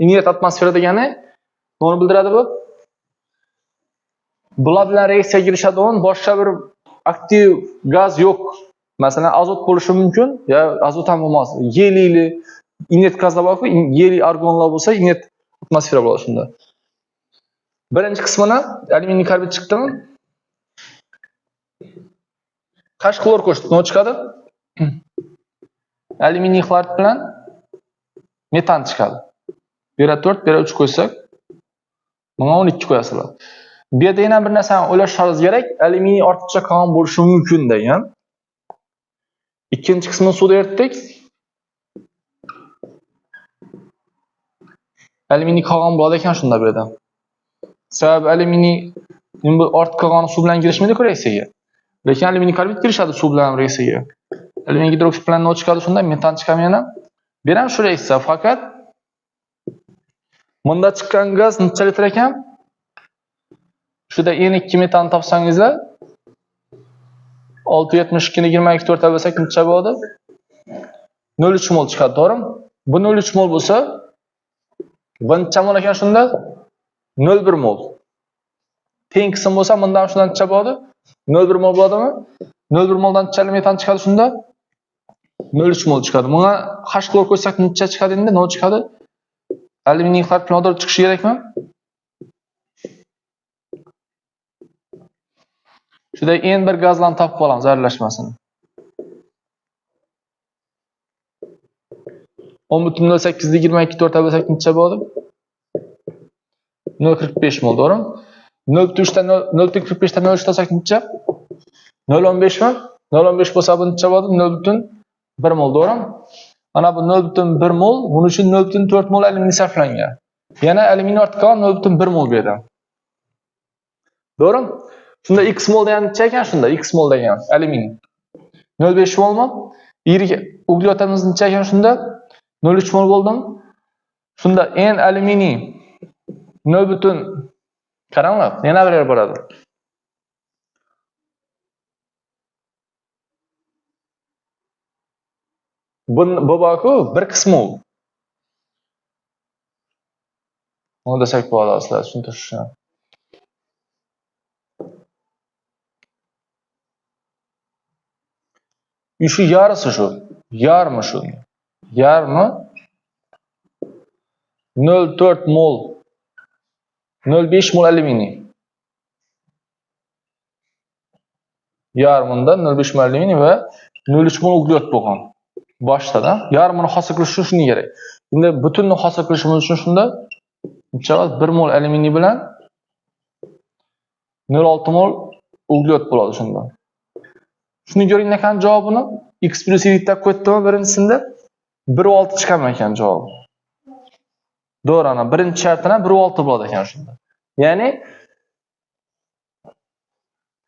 Inert atmosfera degani nima bildiradi bu? Bular bilan reaksiyaga kirishadigan boshqa bir aktiv gaz yo'q. Masalan, azot bo'lishi mumkin, ya azot ham bo'lmas. Geliyli inert gazlar bor-ku, geliy argonlar bo'lsa, inert atmosfera bo'ladi shunda. Birinchi qismini alyuminiy karbid chiqdimi? Qash xlor qo'shdik, nima chiqadi? Alyuminiy xlorid bilan metan chiqadi. Bu yerga 4, bu yerga 3 qo'ysak, bunga 12 qo'yasizlar. Bu yerda yana bir narsani o'ylashingiz kerak, alyuminiy ortiqcha qolgan bo'lishi mumkin degan. Ikkinchi qismini suvda eritdik. Alyuminiy qolgan bo'ladi ekan shunda bu yerda. Sababi alyuminiy bu ortiq qolgani suv bilan girishmaydi reaksiyaga. Lekin alyuminiy karbid kirishadi suv bilan reaksiyaga. Alyuminiy gidroksid bilan nima chiqadi shunda? Metan chiqadi yana. Bu ham shu reaksiya, faqat bunda chiqqan gaz necha litr ekan? Shuda N2 metan topsangizlar 6.72 ni 22 4 bo'lsak necha bo'ladi? 0.3 mol chiqadi, to'g'rimi? Bu 0.3 mol bo'lsa, bu necha mol ekan shunda? 0.1 mol. Teng qism bo'lsa, bundan shundan necha bo'ladi? 0.1 mol bo'ladimi? 0.1 moldan necha metan chiqadi shunda? 0.3 mol chiqadi. Bunga H xlor qo'ysak necha chiqadi endi? Nima chiqadi? Alyuminiy xlorid bilan odor chiqishi kerakmi? Shunda N1 gazlarni topib olamiz aralashmasini. 10.08 ni 22 4 bo'lsak necha bo'ladi? 0.45 mol, to'g'rimi? 0.3 dan 0.45 dan 0.3 olsak necha? 0.15 mi? 0.15 bo'lsa bu necha bo'ladi? 0.1 mol, to'g'rimi? Mana bu 0.1 mol, buning uchun 0.4 mol alyuminiy sarflangan. Yana alyuminiy ortiq qolgan 0.1 mol bu yerda. To'g'rimi? Shunda x mol degan necha ekan shunda? X mol degan alyuminiy. 0.5 molmi? Y uglevodimiz necha ekan shunda? 0.3 mol bo'ldimi? Shunda N alyuminiy 0. Qaranglar, yana bir yer boradi. Bu borku, bir qismi u. Nima desak bo'ladi sizlar tushuntirish uchun. Shu yarısı shu. Yarmi shu. Yarmi 0.4 mol 0.5 mol alyuminiy. Yarmida 0.5 mol alyuminiy va 0.3 mol uglevod bo'lgan. Boshda yarmini hosil qilish uchun shuni kerak. Endi butunni hosil qilishimiz uchun shunda 1 mol alyuminiy bilan 0.6 mol uglevod bo'ladi shunda. Shuni ko'ring ekan javobini x plus y deb qo'ydimi birinchisida 1.6 chiqar ekan javobi. To'g'ri, ana birinchi shartini 1.6 bo'ladi ekan shunda. Ya'ni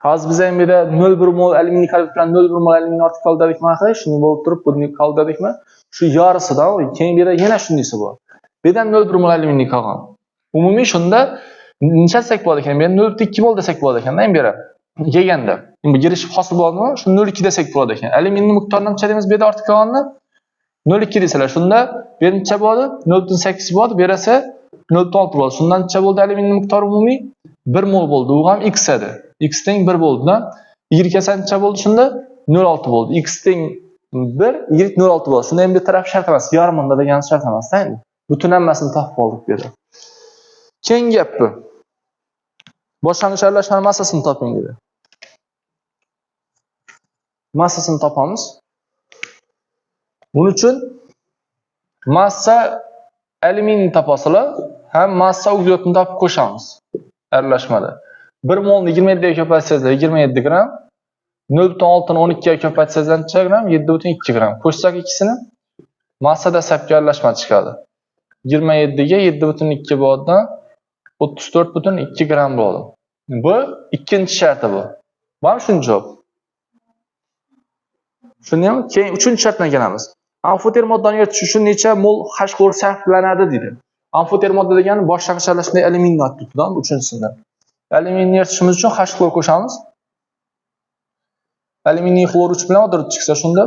hozir biz ham bu yerda 0.1 mol alyuminiy karbid bilan 0.1 mol alyuminiy ortiq qoldi dedikmi axir? Shuni bo'lib turib buni qoldi dedikmi? Shu yarisidan keyin bu yerda yana shundaysi bor. Bu yerdan 0.1 mol alyuminiy qolgan. Umumiy shunda necha desak bo'ladi ekan? Bu yerda 0.2 mol desak bo'ladi ekanda bu yerda. Kelganda, endi girishib hosil bo'ladimi? Shu 0.2 desak bo'ladi ekan. Alyuminiyning miqdorini necha deymiz bu yerda ortiq qolganini? 0.2 desalar, shunda bu yerda necha bo'ladi? 0.8 bo'ladi, bu yerda esa 0.6 bo'ladi. Shundan necha bo'ldi alyuminiyning miqdori umumiy? 1 mol bo'ldi. U ham x edi. X teng 1 bo'ldi-da. Y esa necha bo'ldi shunda? 0.6 bo'ldi. X teng 1, Y 0.6 bo'ldi. Shunda endi bir taraf shart emas, yarmida degan shart emas-da endi. Butun hammasini topib oldik bu yerda. Keyingi gap bu. Boshlang'ich aralashma massasini toping dedi. Massasini topamiz. Buning uchun massa alyuminiyni topasizlar, ham massa uglevodni topib qo'shamiz aralashmada. 1 molni 27 ga ko'paytsangizlar 27 gram, 0.6 ni 12 ga ko'paytsangizlar necha gram? 7.2 gram. Qo'shsak ikkisini massa dastlabki aralashma chiqadi. 27 ga 7.2 bo'ladi, 34.2 gram bo'ladi. Bu ikkinchi sharti bu. Bormi shuncha javob? Shundaymi? Keyin uchinchi shartdan kelamiz. Amfoter moddani eritish uchun necha mol H xlor sarflanadi dedi. Amfoter modda degani boshlang'ich aralashmada alyuminiyni turibdi, bu uchinchisida. Alyuminiyni eritishimiz uchun H xlor qo'shamiz. Alyuminiy xlor 3 bilan vodorod chiqsa shunda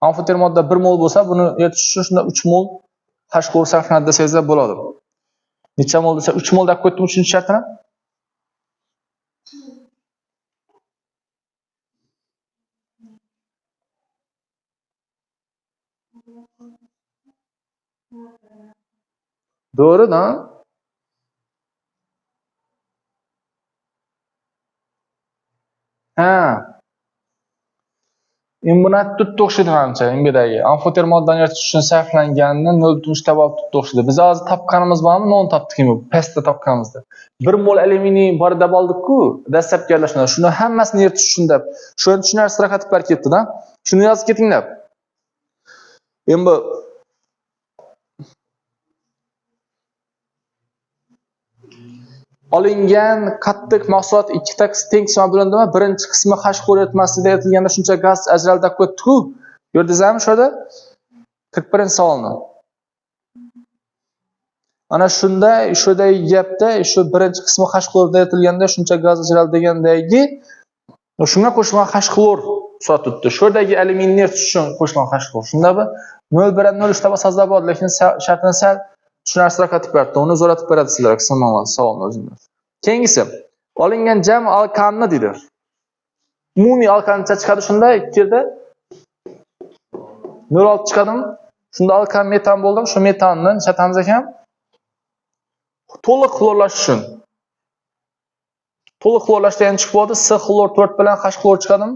Amfoter modda 1 mol bo'lsa, buni eritish uchun shunda 3 mol H xlor sarflanadi desangizlar bo'ladi. Necha mol desa 3 mol deb qo'ydim 3-shartini. Doğru da? Ha. Endi tutdi o'xshaydi menimcha, MBdagi. Amfoter moddani eritish uchun sarflanganini 0.3 ta olib tutdi o'xshaydi. Biz hozir topganimiz bormi? Non topdik endi, pastda topganimizda. 1 mol alyuminiy bor deb oldik-ku, dastlabki aralashmada. Shuni hammasini eritish uchun deb. Shuni tushunarsiz qatib berib ketdi-da. Shuni yozib ketinglar. Endi olingan qattiq mahsulot ikkita teng qismga bo'lindimi? Birinchi qismi H xlor eritmasida eritilganda shuncha gaz ajraldi deb qo'ydi-ku. Ko'rdingizmi shu yerda? 41-savolni. Ana shunda shudagi gapda shu birinchi qismi H xlorda eritilganda shuncha gaz ajraldi degandagi shunga qo'shilgan H xlor sotibdi. Shu yerdagi alyuminiyni eritish uchun qo'shilgan H xlor. Shunda bu 0.1 0.3 ta sazlab bo'ladi, lekin shartini sal tushunarsiz qatib berdi. Uni zo'ratib beradi sizlarga savolni o'zini. Keyingisi olingan jam alkanni deydi. Umumiy alkan necha chiqadi shunda? 2 yerda 0.6 chiqadimi? Shunda alkan metan bo'ldim. Shu metanni nechatamiz ekan? To'liq xlorlash uchun. To'liq xlorlash degan chiqib bo'ldi. S xlor 4 bilan H xlor chiqadimi?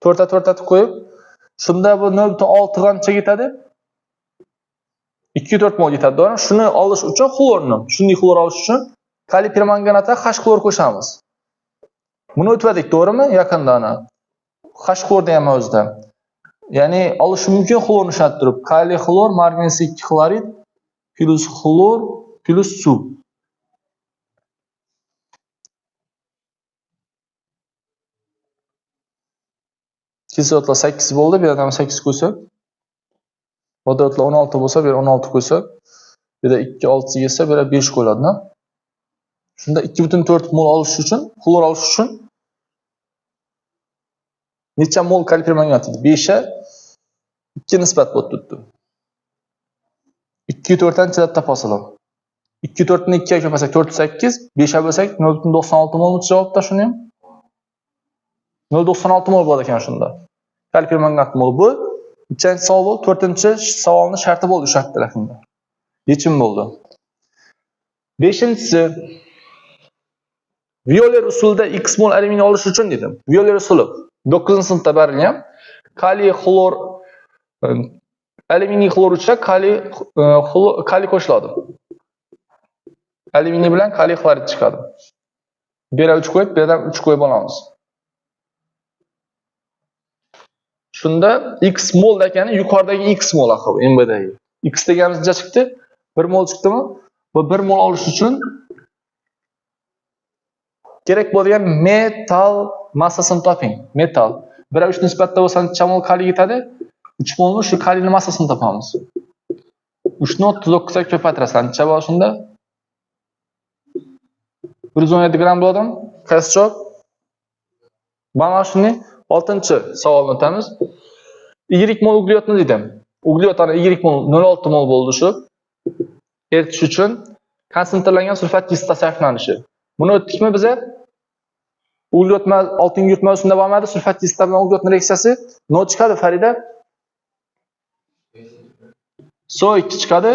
4 ta 4 ta qo'yib, shunda bu 0.6 qancha ketadi? 2.4 mol ketadi, to'g'rimi? Shuni olish uchun xlorni, shunday xlor olish uchun kaliy permanganatga H xlor qo'shamiz. Buni o'tvadik, to'g'rimi? Yaqinda ana. H xlor degan mavzuda. Ya'ni olish mumkin xlorni ishlatib turib, kaliy xlor, margans 2 xlorid plus xlor plus suv. Kislotlar 8 bo'ldi, bu yerdan 8 qo'ysak. Vodorodlar 16 bo'lsa, bu yerga 16 qo'ysak, bu yerda 2 6 kelsa, bu yerga 5 qo'yiladi, Shunda 2.4 mol olish uchun, xlor olish uchun necha mol kaliy permanganat edi? 5 ga 2 nisbat bo'lib turibdi. 2.4 dan chelab topasizlar. 2.4 ni 2 ga ko'paysak 4.8, 5 ga bo'lsak 0.96 mol javobda shuni ham. 0.96 mol bo'ladi ekan shunda. Kaliy permanganat mol bu. Nechanchi savol bo'ldi? 4-savolning sharti bo'ldi o'sha tarafida. Yechim bo'ldi. 5-inchisi Violer usulida X mol alyuminiy olish uchun dedim. Violer usuli 9-sinfda berilgan. Kaliy xlor alyuminiy xlor uchun kaliy qo'shiladi. Alyuminiy bilan kaliy xlorid chiqadi. Bu yerga 3 qo'yib, bu yerdan 3 qo'yib olamiz. Shunda X mol degani yuqoridagi X mol axir MBdagi. X deganimiz necha chiqdi? 1 mol chiqdimi? Bu 1 mol olish uchun kerak bo'lgan metal massasini toping. Metal 1:3 nisbatda bo'lsa necha mol kaliy ketadi? 3 molni shu kaliyning massasini topamiz. 3.39 ga ko'paytirasan. Necha bo'ladi shunda? 117 gram bo'ladimi? Qaysi javob? Mana shuni 6-savolni o'tamiz. Y mol uglevodni dedim. Uglevod ana Y mol 0.6 mol bo'ldi shu. Eritish uchun konsentrlangan sulfat kislota sarflanishi. Buni o'tdikmi biza? Uglevod oltin yurtma ustida bormadi, sulfat kislota bilan uglevodning reaksiyasi nima chiqadi Farida? SO2 chiqadi,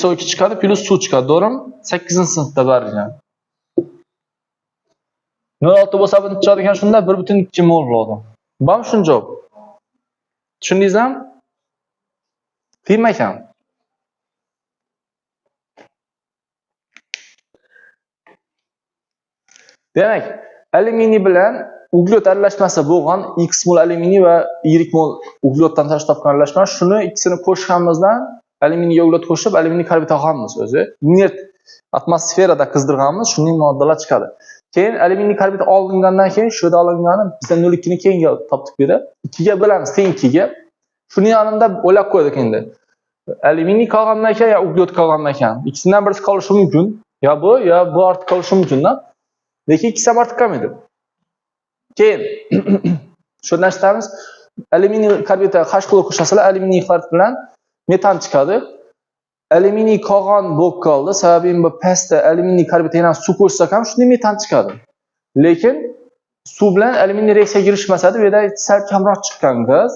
SO2 chiqadi, plus suv chiqadi, to'g'rimi? 8-sinfda berilgan. 0.6 bo'lsa bu chiqadi ekan shunda 1.2 mol bo'ladi. Bormi shuni javob? Tushundingizmi? Qiyin ekan. Demak, alyuminiy bilan uglevod aralashmasi bo'lgan X mol alyuminiy va Y mol uglevoddan tashkil topgan aralashma, shuni ikkisini qo'shganimizdan alyuminiyga uglevod qo'shib, alyuminiy karbid olamiz o'zi. Inert atmosferada qizdirganmiz, shunday moddalar chiqadi. Keyin alyuminiy karbid olingandan keyin shu yerda olingani biz 0.2 ni keyinga topdik bu yerda. 2 ga bo'lamiz, teng 2 ga. Shuni yanında o'ylab qo'ydik endi. Alyuminiy qolgandan keyin yo uglevod qolgandan keyin ikkisidan birisi qolishi mumkin. Ya bu, ya bu ortiq qolishi mumkin-da. Lekin ikkisi ham ortiq qolmaydi. Keyin shundan chiqamiz. Alyuminiy karbidga H xlor qo'shasizlar, alyuminiy xlorid bilan metan chiqadi. Alyuminiy qolgan bo'lib qoldi. Sababi bu pastda alyuminiy karbidga yana suv qo'shsak ham shunday metan chiqadi. Lekin suv bilan alyuminiy reaksiyaga girishmasa, bu yerda sal kamroq chiqqan gaz.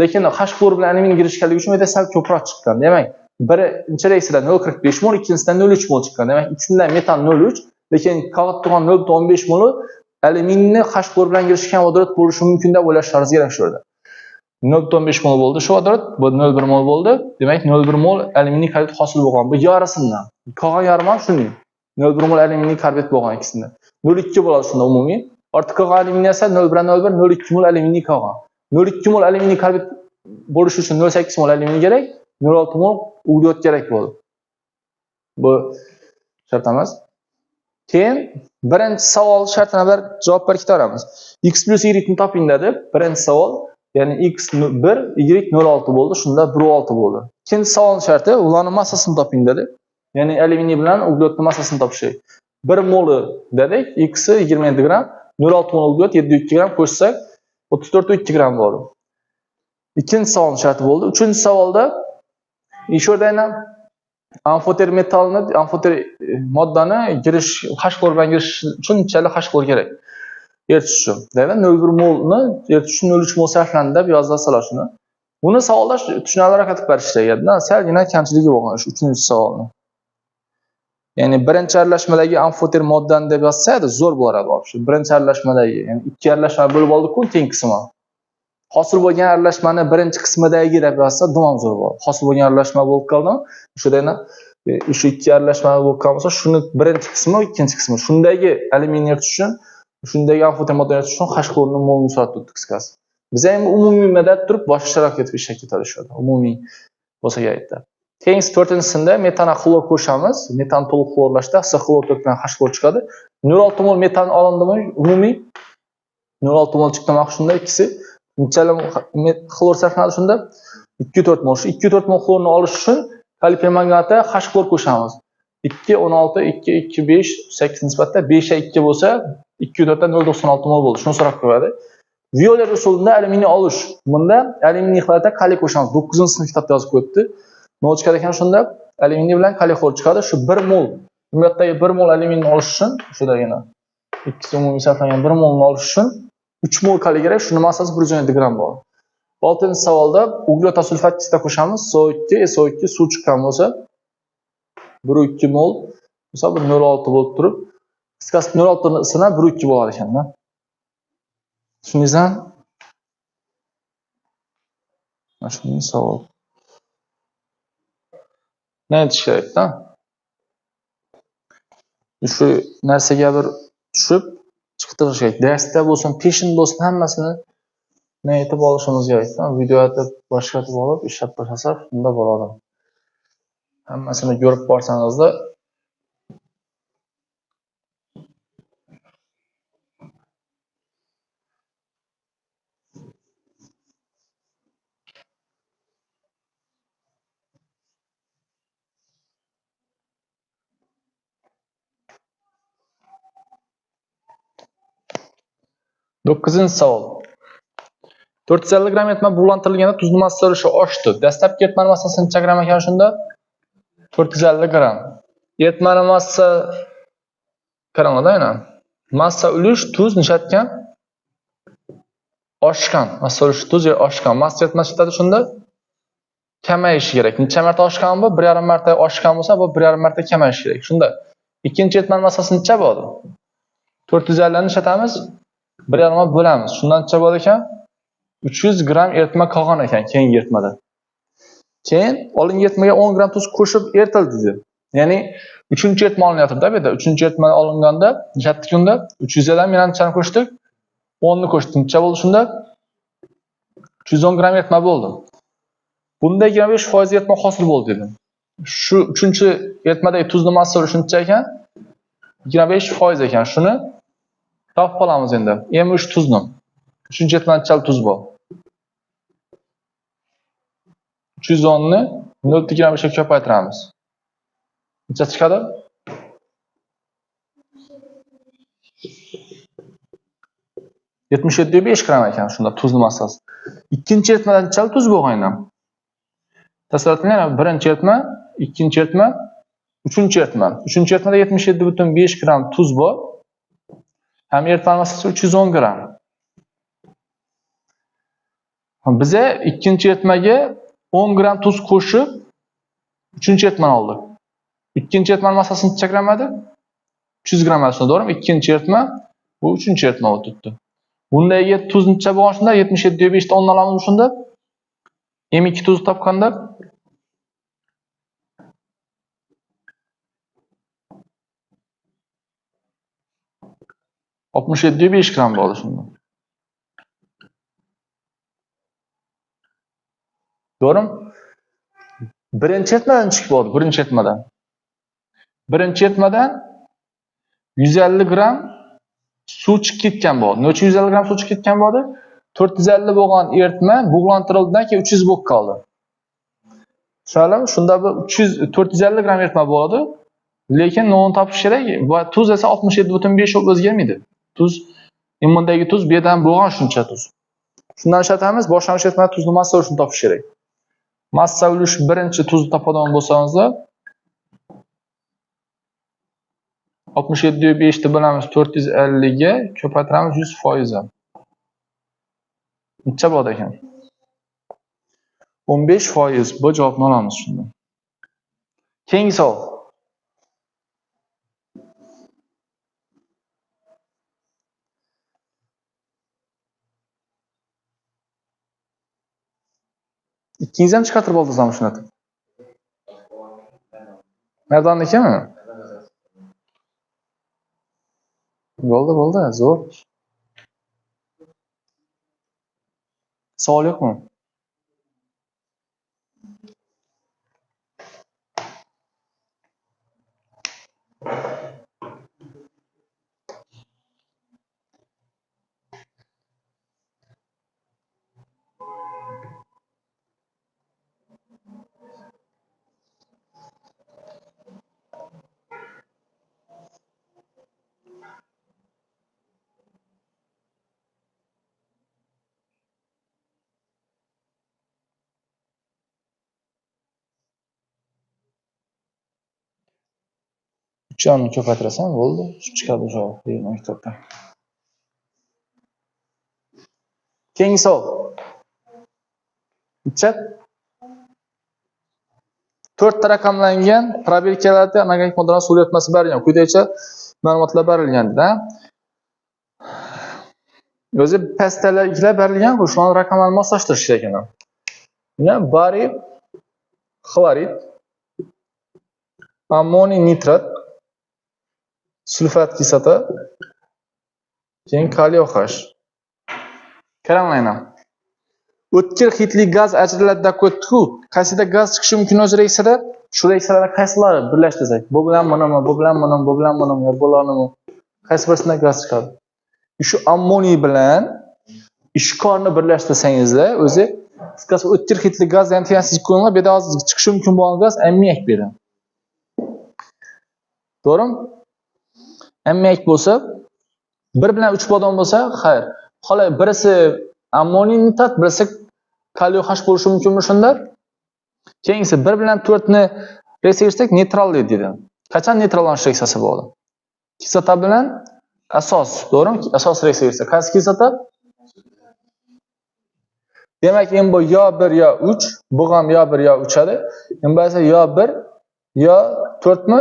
Lekin H xlor bilan alyuminiy girishganligi uchun bu yerda sal ko'proq chiqqan. Demak, birinchi reaksiyada 0,45 mol, ikkinchisidan 0,3 mol chiqqan. Demak, ikkisidan metan 0,3, lekin qolib turgan 0,15 moli alyuminiyni H xlor bilan girishgan vodorod bo'lishi mumkin deb o'ylashingiz kerak shu yerda. 0,5 mol bo'ldi shu vodorod, bu 0,1 mol bo'ldi. Demak, 0,1 mol alyuminiy karbid hosil bo'lgan. Bu yarisidan. Qolgan yarmi ham shuning. 0,1 mol alyuminiy karbid bo'lgan ikkisida. 0,2 bo'ladi shunda umumiy. Ortiq qolgan alyuminiy esa 0,1 0,2 mol alyuminiy qolgan. 0,2 mol alyuminiy karbid bo'lishi uchun 0,8 mol alyuminiy kerak, 0,6 mol uglerod kerak bo'ldi. Bu shart emas. Keyin birinchi savol shartini bir javob berib ketaveramiz. X plus Y ni toping dedi. Birinchi savol, ya'ni x 1, y 0,6 bo'ldi, shunda 1,6 bo'ldi. Ikkinchi savol sharti ularning massasini toping dedi. Ya'ni alyuminiy bilan uglerodning massasini topish kerak. 1 moli dedik, x 27 gram, 0,6 mol uglerod 7,2 gram qo'shsak 34,2 gram bo'ldi. Ikkinchi savol sharti bo'ldi. Uchinchi savolda shu yerda yana amfoter metallni, amfoter moddani girish H xlor bilan girish uchun nechalik H xlor kerak? Eritish uchun. Demak, 0,1 molni eritish uchun 0,3 mol sarflandi deb yozasizlar shuni. Buni savolda tushunarliroq qilib berish kerak edi. Salgina kamchiligi bo'lgan shu uchinchi savolni. Ya'ni birinchi aralashmadagi amfoter moddani deb yozsa edi, zo'r bo'lar edi вообще. Birinchi aralashmadagi, ya'ni ikki aralashma bo'lib oldik-ku, teng qismi. Hosil bo'lgan aralashmani birinchi qismidagi deb yozsa, ham zo'r bo'ladi. Hosil bo'lgan aralashma bo'lib qoldi. O'shada yana shu ikki aralashma bo'lib qolsa, shuni birinchi qismi, ikkinchi qismi. Shundagi alyuminiy eritish uchun, shundagi amfoter moddani eritish uchun H xlorni molini so'rab turibdi qisqasi. Biz ham umumiy madad turib boshqacharoq ketib ishlab ketadi shu yerda. Umumiy bo'lsa kerakda. Keyingi to'rtinchisida metan xlor qo'shamiz. Metan to'liq xlorlashda C xlor 4 bilan H xlor chiqadi. 0,6 mol metan olindimi? Umumiy 0,6 mol chiqdi shunda ikkisi. Nechalik xlor sarflanadi shunda? 2,4 mol. Shu 2,4 mol xlorni olish uchun kaliy permanganatga H xlor qo'shamiz. 2, 16, 2, 2, 5, 8 nisbatda 5 ga 2 bo'lsa, 2,4 dan 0,96 mol bo'ldi. Shuni so'rab qo'yadi. Violer usulida alyuminiy olish. Bunda alyuminiy xlorga kaliy qo'shamiz. 9-sinf kitobda yozib qo'yibdi. Nima chiqadi ekan shunda? Alyuminiy bilan kaliy xlor chiqadi. Shu 1 mol, jumlatdagi 1 mol alyuminiyni olish uchun, shundagina ikkisi umumiy sarflangan 1 molni olish uchun 3 mol kaliy kerak. Shuni massasi 117 gram bo'ladi. 6-savolda uglerod sulfat kislota qo'shamiz. SO2, SO2 suv chiqqan bo'lsa 1,2 mol, misol 0,6 bo'lib turib, qisqasi 0,6 ni isini 1,2 bo'lar ekanda. Tushundingizmi? Mana shunday savol. Ne aytish kerak-da? Shu narsaga bir tushib chiqtirish kerak. Darsda bo'lsin, peshin bo'lsin, hammasini ne aytib olishimiz kerak-da. Video aytib, boshqa aytib olib, ishlab boshlasak, shunda bo'ladi. Hammasini ko'rib borsangizda To'qqizinchi savol. 450 gram eritma bug'lantirilganda tuzni massa ulushi oshdi. Dastlabki eritmani massasi necha gram ekan shunda? 450 gram. Eritmani massa qaranglar aynan. Massa ulush tuz nishatgan? Oshgan. Massa ulush tuz oshgan. Massa eritma chiqadi shunda kamayishi kerak. Necha marta oshgan bu? 1,5 marta oshgan bo'lsa, bu 1,5 marta kamayishi kerak. Shunda ikkinchi eritmani massasi necha bo'ladi? 450 ni ishatamiz. 1,5 bo'lamiz. Shundan necha bo'ladi ekan? 300 gram eritma qolgan ekan keyingi eritmada. Keyin olingan eritmaga 10 gram tuz qo'shib eritildi dedi. Ya'ni 3-eritma olinyapti-da bu yerda. 3-eritma olinganda nechatdi kunda 300 dan yana nechani qo'shdik? 10 ni qo'shdik. Necha bo'ldi shunda? 310 gram eritma bo'ldi. Bunda 25% eritma hosil bo'ldi dedi. Shu 3-eritmadagi tuzni massa ulushi necha ekan? 25% ekan. Shuni topib olamiz endi. M3 tuzni. 3-eritmada necha tuz bor? 310 ni 0,25 ga ko'paytiramiz. Necha chiqadi? 77,5 gram ekan shunda tuzni massasi. Ikkinchi eritmadan nechalik tuz bo'lgan endi? Tasavvur qiling, birinchi eritma, ikkinchi eritma, uchinchi eritma. Uchinchi eritmada 77,5 gramm tuz bor. Ham eritma massasi 310 gramm. Biza ikkinchi eritmaga 10 gramm tuz qo'shib uchinchi eritmani oldik. Ikkinchi eritmaning massasi necha gramm edi? 300 gramm edi, to'g'rimi? Ikkinchi eritma, bu uchinchi eritma bo'lib turibdi. Bundagi tuz necha bo'lgan shunda? 77,5 ta 10 olamiz shunda. M2 tuz topganda 67,5 gramm bo'ldi shunda. To'g'rimi? Birinchi eritmadan chiqib bo'ldi, birinchi eritmadan. Birinchi eritmadan 150 gramm suv chiqib ketgan bo'ldi. Nima uchun 150 gramm suv chiqib ketgan bo'ldi? 450 bo'lgan eritma bug'lantirilgandan keyin 300 bo'lib qoldi. Tushunarlimi? Shunda bu 450 gramm eritma bo'ladi. Lekin noni topish kerak va tuz esa 67,5 bo'lib o'zgarmaydi. Tuz, bundagi tuz bu yerdan bo'lgan shuncha tuz. Shundan ishlatamiz, boshlang'ich eritma tuzni massa ulushini topish kerak. Massa ulush birinchi tuzni topadigan bo'lsangizlar 67,5 ni bilamiz, 450 ga ko'paytiramiz 100%. Necha bo'ladi ekan? 15% bu javobni olamiz shundan. Keyingi savol. Ikkingiz ham chiqartirib oldingizmi shuni? Mardonnikimi? Bo'ldi, bo'ldi, zo'r. Savol yo'qmi? Uch ko'paytirasan, bo'ldi. Shu chiqadi javob deyilgan kitobda. Keyingi savol. Necha? 4 ta raqamlangan probirkalarda anorganik moddalar suv eritmasi berilgan. Quyidagicha ma'lumotlar berilganda. O'zi pastdagilar berilgan, shularni raqamlarni moslashtirish kerak ekan. Mana bariy xlorid, ammoniy nitrat, sulfat kislota, keyin kaliy OH. Qaranglar. O'tkir hidli gaz ajraladi deb-ku. Qaysida gaz chiqishi mumkin o'z reaksiyada? Shu reaksiyalarni qaysilari birlashtirsak, bu bilan bunimi, bu bilan bunimi, bu bilan bunimi, bu bilan qaysi birisidan gaz chiqadi? Shu ammoniy bilan ishkorni birlashtirsangizlar, o'zi qisqasi o'tkir hidli gaz, ya'ni siz qo'yinglar, bu yerda hozir chiqishi mumkin bo'lgan gaz ammiak beradi. To'g'rimi? Ammiak bo'lsa, 1 bilan 3 bodon bo'lsa, xayr. Xo'p, birisi ammoniy nitrat, birisi kaliy OH bo'lishi mumkinmi shunda? Keyingisi 1 bilan 4 ni reaksiyaga kirsak, neytrallaydi dedi. Qachon neytrallanish reaksiyasi bo'ladi? Kislota bilan asos, to'g'rimi? Asos reaksiyaga kirsa, qaysi kislota? Demak, endi bu yo 1 yo 3, bu ham yo 1 yo 3 edi. Endi esa yo 1 yo 4 mi?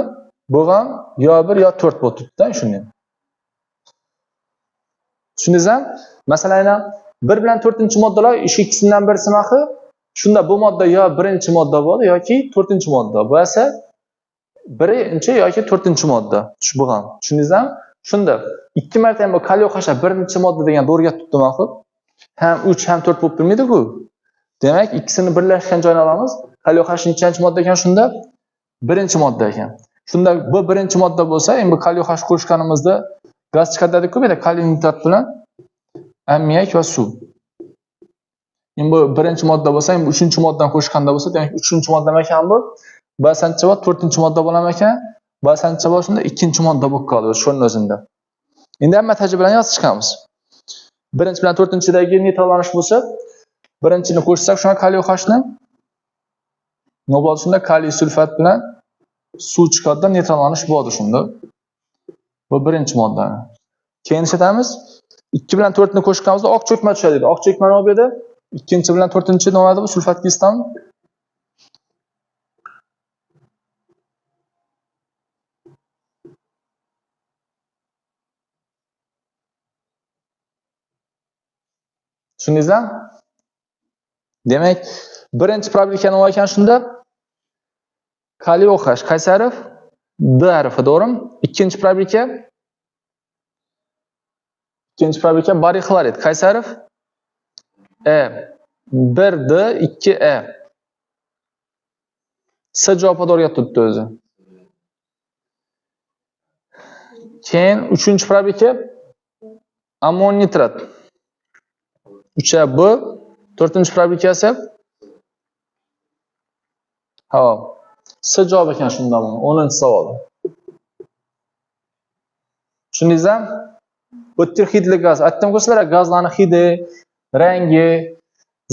Bu ham yo 1 yo 4 bo'lib turibdi-da, shunday. Tushundingizmi? Masalan, 1 bilan 4-moddalar shu ikkisidan birisi maxi. Shunda bu modda yo 1-modda bo'ladi yoki 4-modda. Bu esa 1-chi yoki 4-modda. Shu bu ham. Tushundingizmi? Shunda 2 marta ham bu kaliy OH 1-modda degan to'g'ri gap tutdi maxi. Ham 3 ham 4 bo'lib turmaydi-ku. Demak, ikkisini birlashgan joyini olamiz. Kaliy OH nechanchi modda ekan shunda? 1-modda ekan. Shunda bu 1-modda bo'lsa, endi kaliy OH qo'shganimizda gaz chiqadi dedik-ku, bu yerda kaliy nitrat bilan ammiak va suv. Endi bu 1-modda bo'lsa, endi 3-moddan qo'shganda bo'lsa, demak 3-modda ekan bu. Basancha va 4-modda bo'lar ekan. Basancha va shunda 2-modda bo'lib qoladi shunning o'zida. Endi hamma tajribalarni yozib chiqamiz. 1 bilan 4-dagi neytrallanish bo'lsa, Birinchini qo'shsak, shuna kaliy OHni nima bo'ladi shunda? Kaliy sulfat bilan suv chiqadi, neytrallanish bo'ladi shunda. Bu birinchi moddani. Keyin ishlatamiz. 2 bilan 4 ni qo'shganimizda oq cho'kma tushadi deydi. Oq cho'kma nima bo'ladi? 2 bilan 4-chi nima bo'ladi bu? Sulfat kislotasi. Tushundingizmi? Demak, birinchi probirka nima ekan shunda? Kaliy OH qaysi harf? D harfi, to'g'rimi? Ikkinchi probirka bariy xlorid qaysi harf? E. 1 D 2 E. S javobi to'g'ri turibdi o'zi. Keyin uchinchi probirka ammoniy nitrat. 3 B. 4-chi probirkasi. Hop. S javob ekan shunda buni. 10-savol. Tushundingizmi? O'tkir hidli gaz. Aytdim-ku sizlarga, gazlarning hidi, rangi,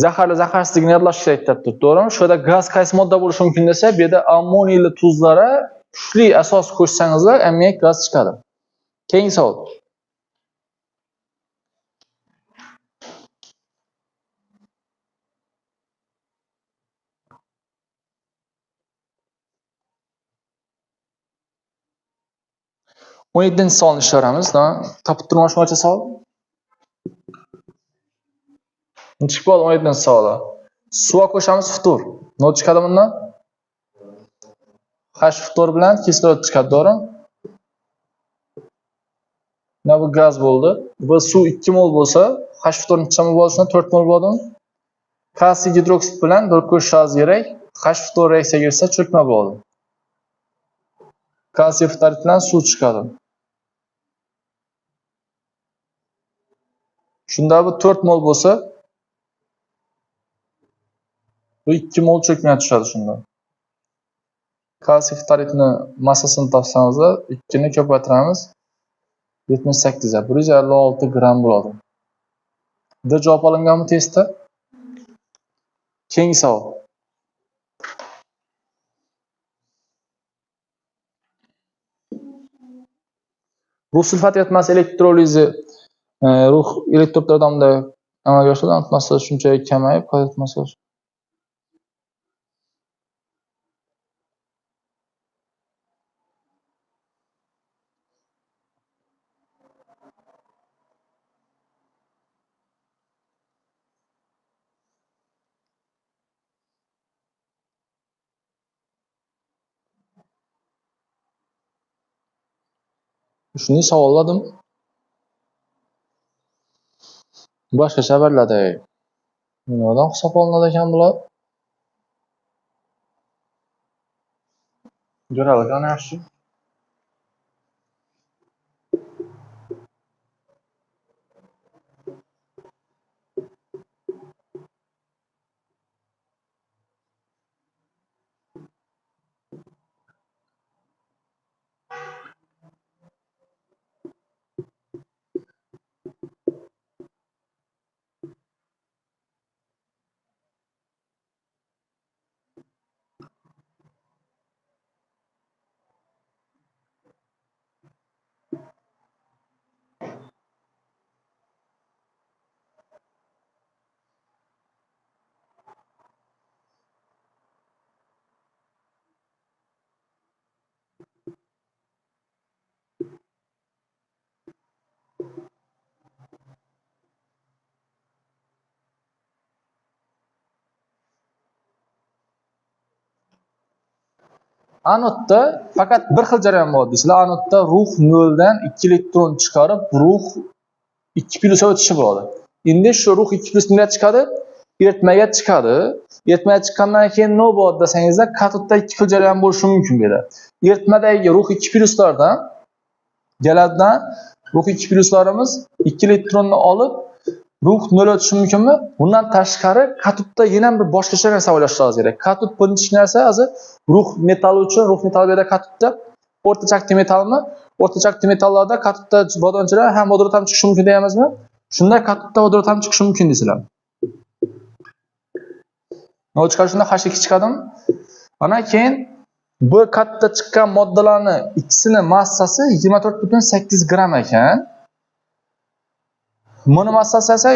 zaharli, zaharsizligini yodlash kerak deb turibdi, to'g'rimi? Shu yerda gaz qaysi modda bo'lishi mumkin desa, bu yerda ammoniyli tuzlara kuchli asos qo'shsangizlar, ammiak gaz chiqadi. Keyingi savol. O'n yettinchi savolni ishlaramiz. Topib turma shuncha savol. Nechik bo'ldi 17-savoli? Suv qo'shamiz ftor. Nima chiqadi bundan? H ftor bilan kislorod chiqadi, to'g'rimi? Mana bu gaz bo'ldi. Bu suv 2 mol bo'lsa, H ftor necha mol bo'lsa, 4 mol bo'ladimi? Kalsiy gidroksid bilan bir qo'shishimiz kerak. H ftor reaksiyaga kirsa cho'kma bo'ladi. Kalsiy ftorid bilan suv chiqadi. Shunda bu 4 mol bo'lsa, bu 2 mol cho'kma tushadi shunda. Kalsiy ftoridni massasini topsangizlar, 2 ni ko'paytiramiz. 78 156 gram bo'ladi. D javob olinganmi testda? Keyingi savol. Rux sulfat eritmasi elektrolizi rux elektrod yordamida amalga oshiriladi. Massasi shunchalik kamayib, katod massasi Shuni savolladim. Boshqacha beriladi. Nimadan hisob olinadi ekan bular? Ko'raylik, ana yaxshi. Anodda faqat bir xil jarayon bo'ladi deysizlar. Anodda rux 0 dan 2 elektron chiqarib, rux 2 plyusga o'tishi bo'ladi. Endi shu rux 2 plyus nima chiqadi? Eritmaga chiqadi. Eritmaga chiqqandan keyin nima bo'ladi desangizda, katodda 2 xil jarayon bo'lishi mumkin bu yerda. Eritmadagi rux 2 plyuslardan galadidan rux 2 plyuslarimiz 2 elektronni olib rux 0 o'tishi mumkinmi? Bundan tashqari katodda yana bir boshqacha narsa o'ylashingiz kerak. Katod birinchi narsa hozir rux metali uchun, rux metali bu yerda katodda o'rtacha aktiv metallmi? O'rtacha aktiv metallarda katodda vodorod ham vodorod ham chiqishi mumkin deyamizmi? Shunda katodda vodorod ham chiqishi mumkin deysizlar. Nima chiqadi shunda? H2 chiqadimi? Ana keyin bu katta chiqqan moddalarni ikkisini massasi 24,8 gramm ekan. Buni massasi esa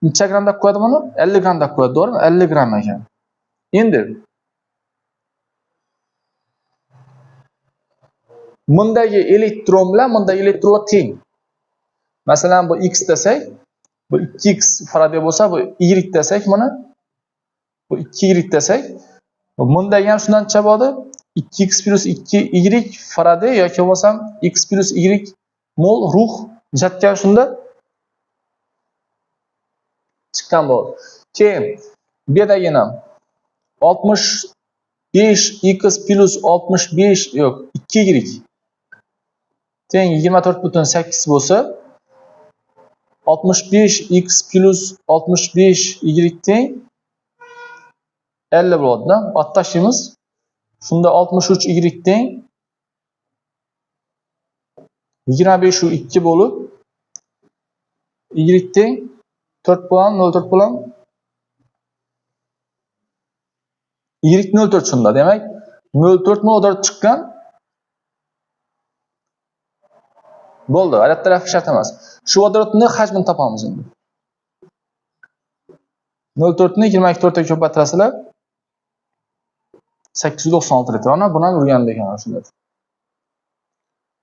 necha gramm deb qo'yadi buni? 50 gramm deb qo'yadi, to'g'rimi? 50 gramm ekan. Endi bundagi elektron bilan bundagi elektronlar teng. Masalan, bu x desak, bu 2x Faraday bo'lsa, bu y desak buni, bu 2y desak, bundagi ham shundan necha bo'ladi? 2x plus 2y Faraday yoki bo'lmasam x plus y mol ruh jatgan shunda chiqqan bo'ladi. Keyin bu yerdagini ham 65x plus 65 yo'q 2y teng 24,8 bo'lsa, 65x plus 65y teng 50 bo'ladi-da. Tashlaymiz. Shunda 63y teng 25,2 bo'lib y teng 4 bo'lam, 0,4 bo'lam. Y 0,4 shunda. Demak, 0,4 0,4 chiqqan. Bo'ldi, alat tarafi shart emas. Shu vodorodni hajmini topamiz endi. 0,4 ni 22,4 ga ko'paytirasizlar. 896 litr. Ana buni ham o'rgandik ana shunda.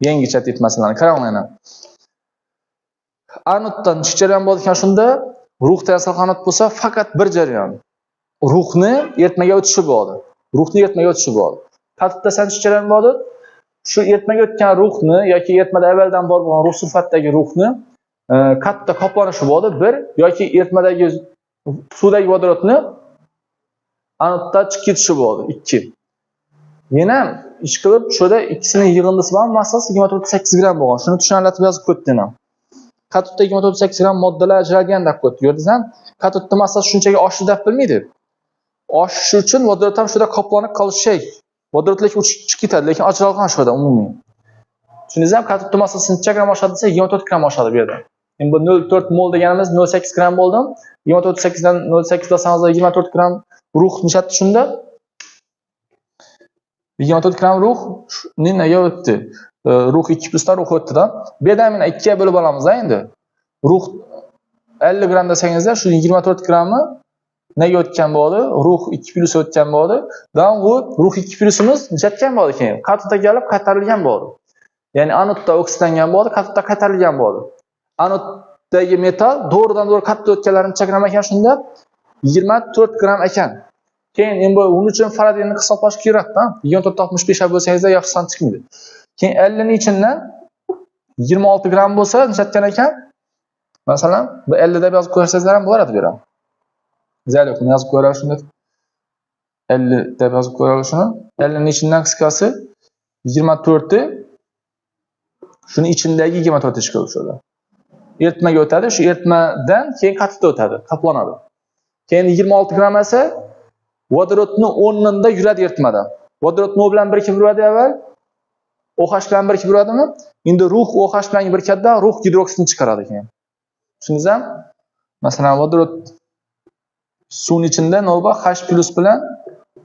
Yangicha tip masalani qarang yana. Anoddan necha jarayon bo'ldi ekan shunda? Ruhda yasalgan anod bo'lsa, faqat bir jarayon. Ruhni eritmaga o'tishi bo'ladi. Ruhni eritmaga o'tishi bo'ladi. Katodda necha jarayon bo'ladi? Shu eritmaga o'tgan ruhni yoki eritmada avvaldan bor bo'lgan ruh sulfatdagi ruhni katodda qoplanishi bo'ladi bir yoki eritmadagi suvdagi vodorodni anodda chiqib ketishi bo'ladi 2. Yana ish qilib shunda ikkisining yig'indisi bilan massasi 24,8 gramm bo'lgan. Shuni tushunarli yozib qo'ydim ham. Katodda 24,8 gramm moddalar ajralgan deb qo'ydi. Ko'rdingizmi? Katodda massasi shunchaga oshdi deb bilmaydi. Oshishi uchun vodorod ham shunda qoplanib qolishi kerak. Vodorodlar uchib chiqib ketadi, lekin ajralgan shunda umumiy. Tushundingizmi? Katodda massasi necha gramm oshadi desa 24 gramm oshadi bu yerda. Endi bu 0,4 mol deganimiz 0,8 gramm bo'ldi. 24,8 dan 0,8 desangiz 24 gramm ruh nechadi shunda? 24 gramm ruh nega o'tdi? Ruh 2 plusdan ruh o'tdi-da. Bu yerda mana 2 ga bo'lib olamiz endi. Ruh 50 gramm desangizda shu 24 grammi nega o'tgan bo'ladi? Ruh 2 plus o'tgan bo'ladi. Dan bu ruh 2 plusimiz nechatgan bo'ladi keyin? Katodga kelib qaytarilgan bo'ladi. Ya'ni anodda oksidlangan bo'ladi, katodda qaytarilgan bo'ladi. Anoddagi metal to'g'ridan to'g'ri katodga o'tganlari necha gramm ekan shunda? 24 gramm ekan. Keyin endi buning uchun Faradayni hisoblash kerak-da. 24,65 bo'lsangizda yaxshi son chiqmaydi. Keyin 50 ning ichidan 26 gramm bo'lsa nechatgan ekan? Masalan, bu 50 deb yozib qo'ysangizlar ham bo'lardi bu yerda. Zal yo'q, yozib qo'yamiz shuni. 50 deb yozib qo'yamiz shuni. 50 ning ichidan qisqasi 24 shuni ichindagi 24 chiqadi o'shada. Eritmaga o'tadi, shu eritmadan keyin katodga o'tadi, qoplanadi. Keyin 26 gramm esa vodorodni o'rnida yuradi eritmada. Vodorod nima bilan birikib yuradi avval? OH bilan birikib yuradimi? Endi ruh OH bilan birikadida ruh gidroksidini chiqaradi keyin. Tushundingizmi? Masalan, vodorod suvning ichida nima bor? H plus bilan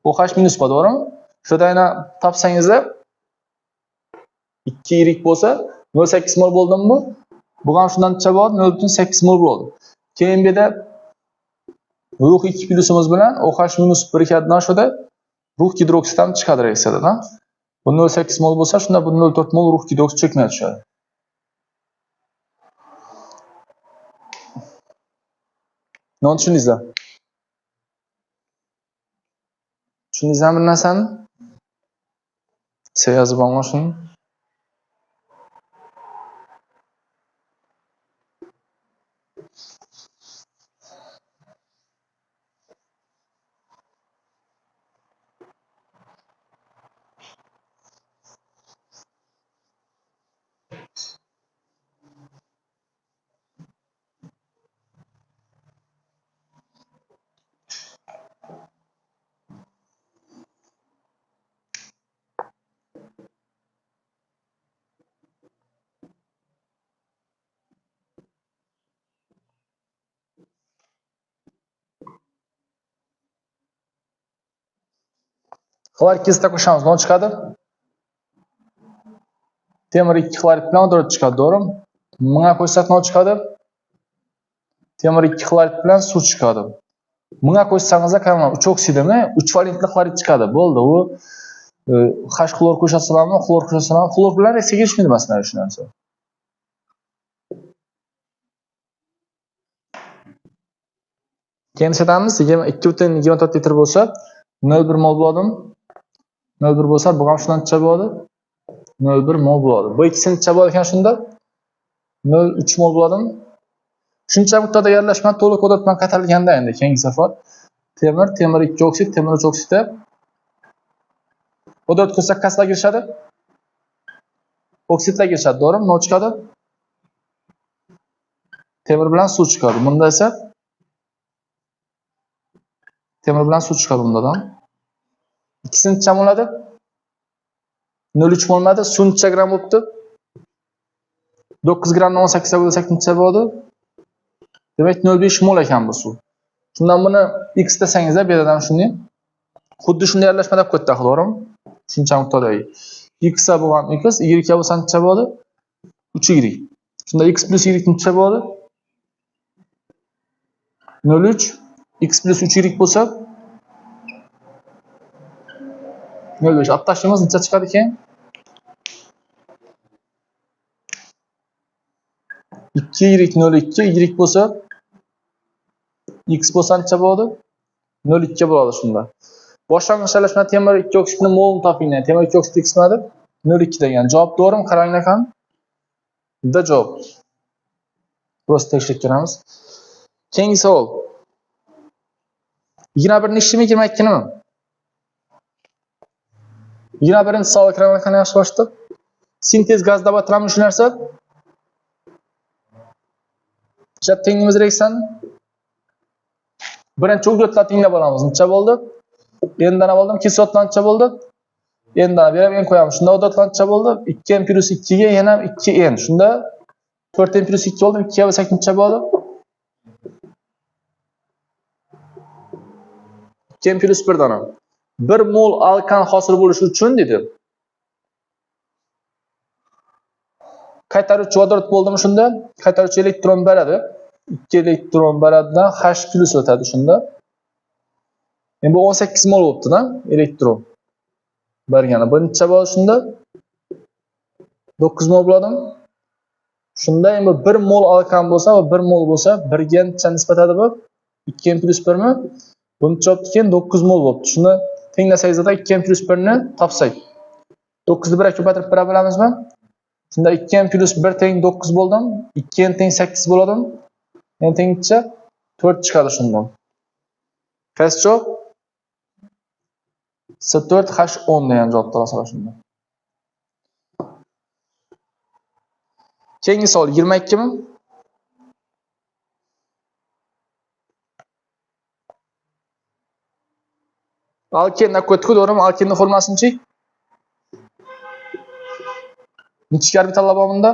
OH minus bor, to'g'rimi? Shunda yana topsangizlar 2 yirik bo'lsa 0,8 mol bo'ldimi bu? Bu ham shundan necha bo'ladi? 0,8 mol bo'ldi. Keyin bu yerda ruh 2 plusimiz bilan OH minus birikadidan shunda ruh gidroksid ham chiqadi reaksiyadan. Bu 0,8 mol bo'lsa, shunda bu 0,4 mol ruh gidroksid cho'kmay tushadi. Nima tushundingizlar? Tushundingizmi bir narsani? Siz yozib oling shuni. Xlorid kislota qo'shamiz, nima chiqadi? Temir 2 xlorid bilan vodorod chiqadi, to'g'rimi? Bunga qo'shsak nima chiqadi? Temir 2 xlorid bilan suv chiqadi. Bunga qo'shsangiz qarang, 3 oksidimi? 3 valentli xlorid chiqadi. Bo'ldi, u H xlor qo'shasizlarmi, xlor qo'shasizlarmi? Xlor bilan reaksiyaga kirishmaydi masalan shu narsa. Keyin ishlatamiz, 2,24 litr bo'lsa, 0,1 mol bo'ladimi? 0,1 bo'lsa, bu ham shundan necha bo'ladi? 0,1 mol bo'ladi. Bu ikkisi necha bo'ladi ekan shunda? 0,3 mol bo'ladimi? Shuncha miqdorda aralashma to'liq vodorod bilan qaytarilganda endi keyingi safar temir, temir 2 oksid, temir 3 oksidda vodorod qo'shsak qaysilar kirishadi? Oksidlar kirishadi, to'g'rimi? Nima chiqadi? Temir bilan suv chiqadi. Bunda esa temir bilan suv chiqadi bundan. Ikkisini necha bo'ladi? 0,3 bo'lmadi. Suv necha gram bo'pti? 9 gramdan 18 ga bo'lsak necha bo'ladi? Demak 0,5 mol ekan bu suv. Shundan buni x desangizda bu yerdan shunday xuddi shunday aralashma deb qo'ydi, to'g'rimi? Shuncha miqdordagi. X bo'lgan x, y bo'lsa necha bo'ladi? 3y. Shunda x plus y necha bo'ladi? 0,3. X plus 3y bo'lsa 0,5. Olib tashlaymiz, necha chiqadi keyin? 2y 0,2, y bo'lsa x bo'lsa necha bo'ladi? 0,2 bo'ladi shunda. Boshlang'ich aralashma temir 2 oksidni molini toping. Temir 2 oksid x nima? 0,2 degan. Javob to'g'rimi? Qaranglar qani. Da javob. Просто tekshirib ko'ramiz. Keyingi savol. 21 nechimi, 22nimi? 21-savol qaranglar qani yaxshi boshda. Sintez gaz deb atalami shu narsa? Ishlab tengimiz reaksiyani. Birinchi uglerodlar tenglab olamiz. Necha bo'ldi? N dana bo'ldim. Kislotlar necha bo'ldi? N dana berib N qo'yamiz. Shunda vodorod necha bo'ldi? 2N plus 2 ga yana 2N. Shunda 4N plus 2 bo'ldi. 2 ga bo'lsak necha bo'ldi? 2N plus 1 dana. 1 mol alkan hosil bo'lishi uchun dedi. Qaytaruvchi vodorod bo'ldimi shunda? Qaytaruvchi elektron beradi. 2 elektron beradidan H plus o'tadi shunda. Endi bu 18 mol bo'pti-da, elektron bergani. Bu necha bo'ladi shunda? 9 mol bo'ladimi? Shunda endi 1 mol alkan bo'lsa va 1 mol bo'lsa, 1 ga necha nisbatadi bu? 2n plus 1 mi? Bu necha bo'pti keyin? 9 mol bo'pti. Shuni tenglasangizda 2n plus 1 ni topsak. 9 ni 1 ga ko'paytirib bera bilamizmi? Shunda 2n plus 1 teng 9 bo'ldim, 2n teng 8 bo'ladimi? N teng necha? 4 chiqadi shundan. Qaysi javob? S4H10 degan javobni olasizlar shundan. Keyingi savol 22 mi? Alkenni ko'tku, to'g'rimi? Alkenning formulasini-chi? Necha orbitallar bor bunda?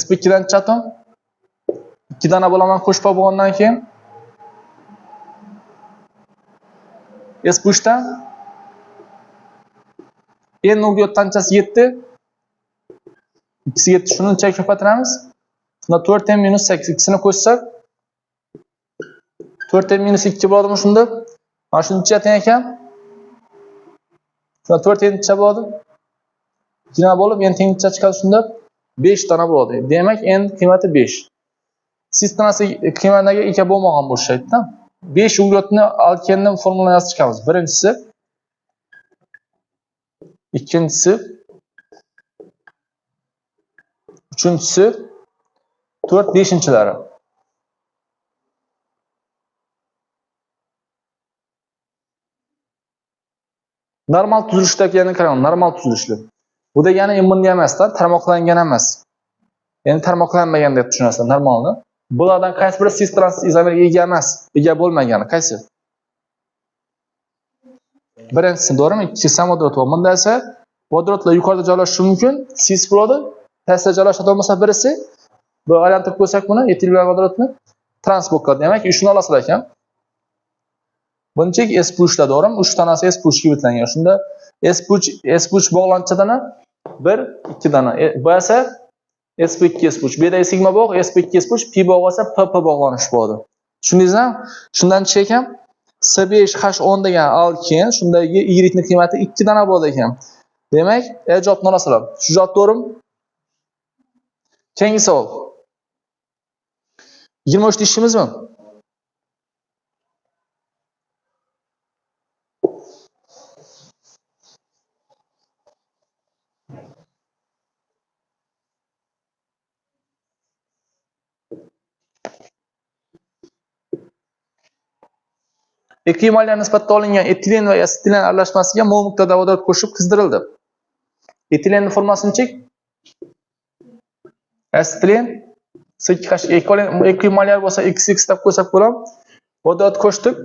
sp2 dan necha atom? 2 dana bo'laman qo'shpa bo'lgandan keyin. sp3 dan N ugleroddan nechasi 7? Ikkisi 7. Shuni nechaga ko'paytiramiz? Shunda 4n minus 8 ikkisini qo'shsak 4n minus 2 bo'ladimi shunda? Mana shuni necha teng ekan? Shunda 4n necha bo'ladi? 2 bo'lib, n teng necha chiqadi shunda? 5 dana bo'ladi. Demak, n qiymati 5. Sistemasi qiymatiga ega bo'lmagan bo'lishadi-da. 5 uglerodni alkenning formulasini yozib chiqamiz. Birinchisi, ikkinchisi, uchinchisi, 4, 5-inchilari. Normal tuzilishdagini qarang, normal tuzilishli. Bu degani bunday emas-da, tarmoqlangan emas. Ya'ni tarmoqlanmagan deb tushunasizlar normalni. Bulardan qaysi biri cis trans izomerga ega emas, ega bo'lmagani qaysi? Birinchisi, to'g'rimi? Ikkisi ham vodorod bor. Bunda esa vodorodlar yuqorida joylashishi mumkin, cis bo'ladi, pastda joylashadi bo'lmasa birisi. Bu aylantirib qo'ysak buni etil bilan vodorodni trans bo'lib qoladi. Demak, shuni olasizlar ekan. Bunchik SP3 da to'g'rimi? 3 tanasi SP3 ga bitlangan. Shunda SP3 bog'lancha dana 1, 2 dana. Bu esa SP2 SP3. Bu yerda sigma bog', SP2 SP3, P bog' esa PP bog'lanish bo'ladi. Tushundingizmi? Shundan chiqar ekan C5H10 degan alken, shundagi Y ning qiymati 2 dana bo'ladi ekan. Demak, E javobni olasizlar. Shu javob to'g'rimi? Keyingi savol. 23 ishimizmi? Ekvivalent nisbatda olingan etilen va asetilen aralashmasiga mol miqdorda vodorod qo'shib qizdirildi. Etilenning formasi nechik? Asetilen C2H ekvivalent bo'lsa XX deb qo'ysak bo'ladi. Vodorod qo'shdik.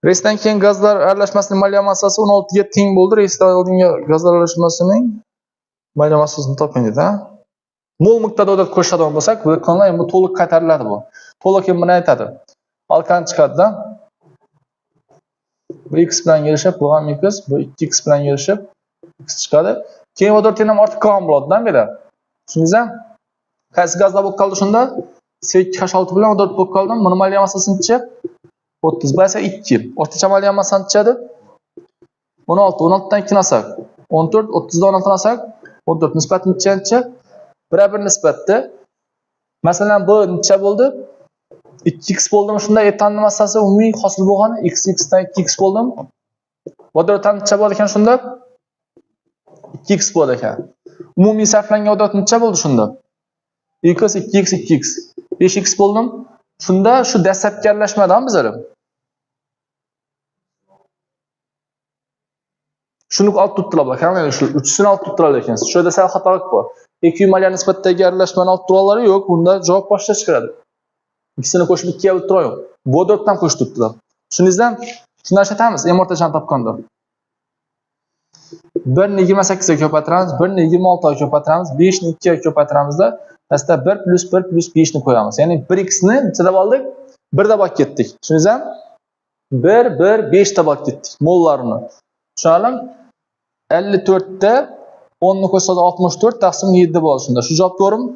Reysdan keyin gazlar aralashmasining molya massasi 16 ga teng bo'ldi. Reysdan oldingi gazlar aralashmasining molya massasini toping dedi. Mol miqdorda vodorod qo'shadigan bo'lsak, bu bu to'liq qaytariladi bu. To'liq kim buni aytadi? Alkan chiqadi-da. Bu x bilan kelishib, bu ham x, bu 2x bilan kelishib x chiqadi. Keyin vodorod ham ortiq qolgan bo'ladi-da bu yerda. Tushundingizmi? Qaysi gazlar bo'lib qoldi shunda? C2H6 bilan vodorod bo'lib qoldi. Buni molya massasi necha? 30. Bu esa 2. Ortiqcha molya massasi nechadi? 16. 16 dan 2 olsak 14, 30 dan 16 olsak 14. Nisbat necha? Birebir nisbatda. Masalan, bu necha bo'ldi? 2x bo'ldimi? Shunda etanning massasi umumiy hosil bo'lgani x dan 2x bo'ldimi? Vodorod necha bo'ldi ekan shunda? 2x bo'ldi ekan. Umumiy sarflangan vodorod necha bo'ldi shunda? x 2x 2x 5x bo'ldim. Shunda shu dastlabki aralashmadan bizlar shuni olib turibdilar, bular. Shu uchisini olib turibdilar ekan. Shu yerda sal xatolik bor. Ekvivalent nisbatdagi aralashmani olib turganlari yo'q, bunda javob boshqa chiqadi. Ikkisini qo'shib 2 ga bo'lib turadi. Vodoroddan qo'shib turibdilar. Tushundingizmi? Shundan ishlatamiz, M o'rtachani topganda. 1 ni 28 ga ko'paytiramiz, 1 ni 26 ga ko'paytiramiz, 5 ni 2 ga ko'paytiramizda, pastda 1 + 1 + 5 ni qo'yamiz. Ya'ni 1x ni necha deb oldik? 1 deb olib ketdik. Tushundingizmi? 1 1 5 deb olib ketdik mollarini. Tushunarlimi? 54 da 10 ni qo'shsak 64 taqsim 7 bo'ladi shunda. Shu javob to'g'rimi?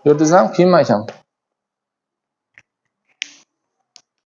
Ko'rdingizmi? Qiyinmi ekan?